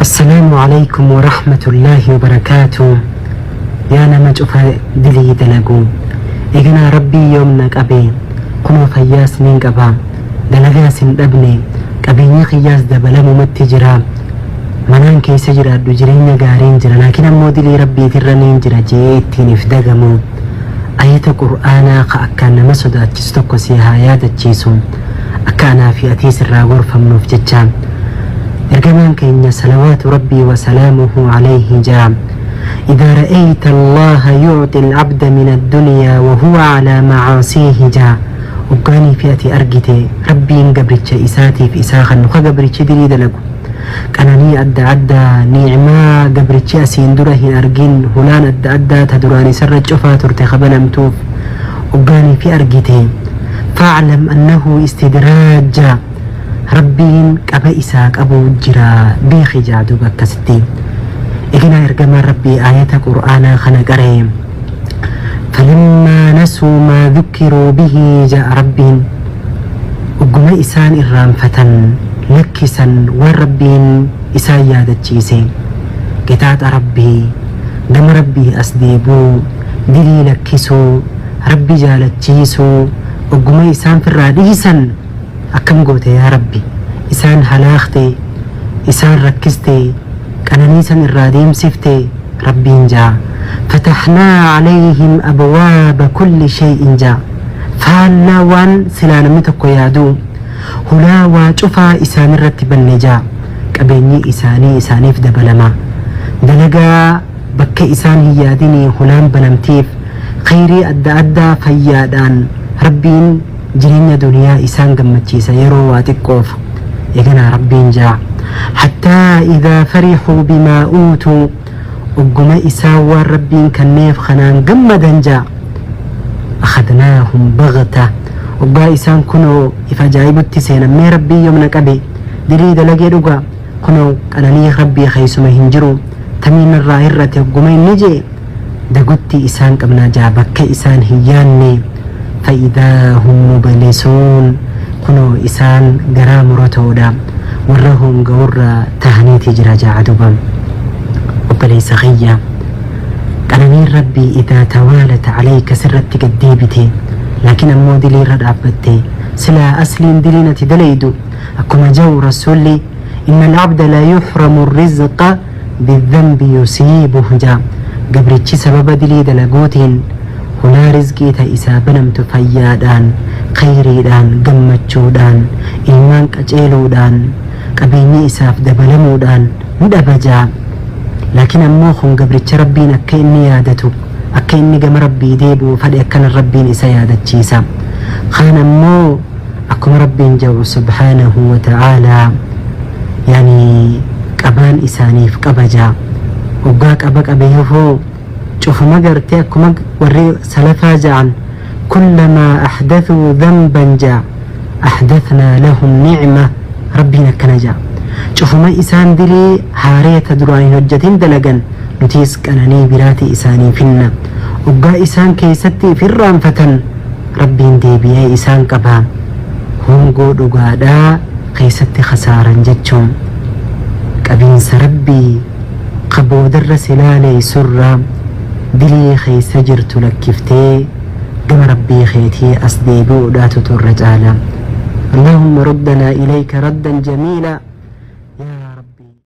Assalaamu Aleykum Warahmatullaahi Wabarakaatuh Yaa nama cufa dilii dalagu Eeganaa Rabbiin yoom na qabe Kunoo fayyaas nin qaba Dalagaas hin dhabne Qabeenyi kiyyaas dabalamumatti jira Manaan keessa jiraadhu jireenya gaariin jira laakiin ammoo dilii Rabbiitirra niin jira je'ee ittiin if dagamu Ayata Qur'aanaa ka akkaan nama sodaachisu tokko si haa yaadachiisu Akka anaa fi atiis irraa gorfamnuuf jecha. Ergamaan keenya salawaatu Rabbii wa salaamuhu alayhi ja'a, Idaa ra'ayta Allaaha yu'xi al-'abda min ad-dunyaa wa huwa 'alaa ma'aasiihi ja'a, Hoggaanii fi ati argite Rabbiin gabricha isaatiif isaa kannu ka gabrichi dilii dalagu qananii adda addaa ni'maa gabrichi asiin dura hin argin hulaan adda addaa ta duraan isarra cufaa turte ka banamtuuf hoggaanii fi argite Fa'lam annahu istidraaj jaa Rabbiin qaba isaa qabuu jira beekhi jaa duuba akkasitti eganaa ergamaan Rabbii aayata qur'aanaa kana qara'e falammaa nasuu maa dhukkiruu bihi jaa Rabbiin ogguma isaan irraanfatan lakkisan waan Rabbiin isaan yaadachiise qixaaxa Rabbii gama Rabbii as deebuu dilii lakkisuu Rabbi jaalachiisuu ogguma isaan firraa dhiisan akkam goote yaa Rabbi isaan halaakte isaan rakkiste qananii san irraa deemsifte Rabbiin jaa fatahnaa alayhim abwaaba kulli shay'in jaa faallaa waan silaa namni tokko yaaduu hulaa waa cufaa isaanirratti banne jaa qabeenyi isaanii isaaniif dabalama dalagaa bakka isaan hin yaadinii hulaan banamtiif Kheyrii adda addaa fayyaadhaan Rabbiin jireenya duniyaa isaan gammachiisa yeroo waa xiqqoof. Eeganaa Rabbiin ja'a. Hattaa idhaa farihuu bimaa uutuu ogguma isaan waan Rabbiin kanneef kanaan gammadan ja'a. Akhadnaahum baghta oggaa isaan kunoo if ajaa'ibutti seenan mee Rabbiin yoom na qabe dilii dalagee dhugaa kunoo qananii Rabbii keeysuma hin jiru tamiin narraa hir'ate ogguma inni je'e dagutti isaan qabna ja'a bakka isaan hin yaanne fa'idaa hum mublisuun kunoo isaan garaa muratoodha warra hoongawurra tahaniiti jira ja'a duba obboleessa kiyya qananiin rabbii idaa tawaalat alayka sirratti gad deebite laakiin ammoo dilii irra dhaabbatte silaa asliin diliin ati dalaydu akkuma ja'u rasuulli inna al-abda la yuhramu rizqa bidhanbi yusiibuh ja gabrichi sababa dilii dalaguutiin hulaa rizqii ta isaa banamtu fayyaadhaan kheyriidhaan gammachuudhaan ilmaan qaceeluudhaan qabeenyi isaaf dabalamuudhaan ni dhaba ja laakiin ammoo kun gabricha Rabbiin akka inni yaadatu akka inni gama Rabbii deebi'u fadhe akkanan Rabbiin isa yaadachiisa kaan ammoo Akkuma Rabbiin ja'u subhaanahu wa ta'aalaa yani qabaan isaaniif qaba ja'a. Hoggaa qaba qabeef hoo cufuma gartee akkuma warri salafaa ja'an kullamaa ahdathuu dhanban ja'a ahdathnaa lahum ni'ma Rabbiin akkana ja'a. Cufuma isaan dilii haaree ta duraan hin hojjatin dalagan nutiis qananii biraati isaanii finna. Hoggaa isaan keessatti if irraanfatan Rabbiin deebi'ee isaan qaba. Hongoo dhugaadhaa keessatti khasaaran jechuun qabiinsa Rabbii ka boodarra si laaleessurra dilii keessa jirtu lakkiftee gama Rabbii keetii as deebi'uudhaatutu irra caala. Allaahumma ruddanaa ilayka raddan jamiila.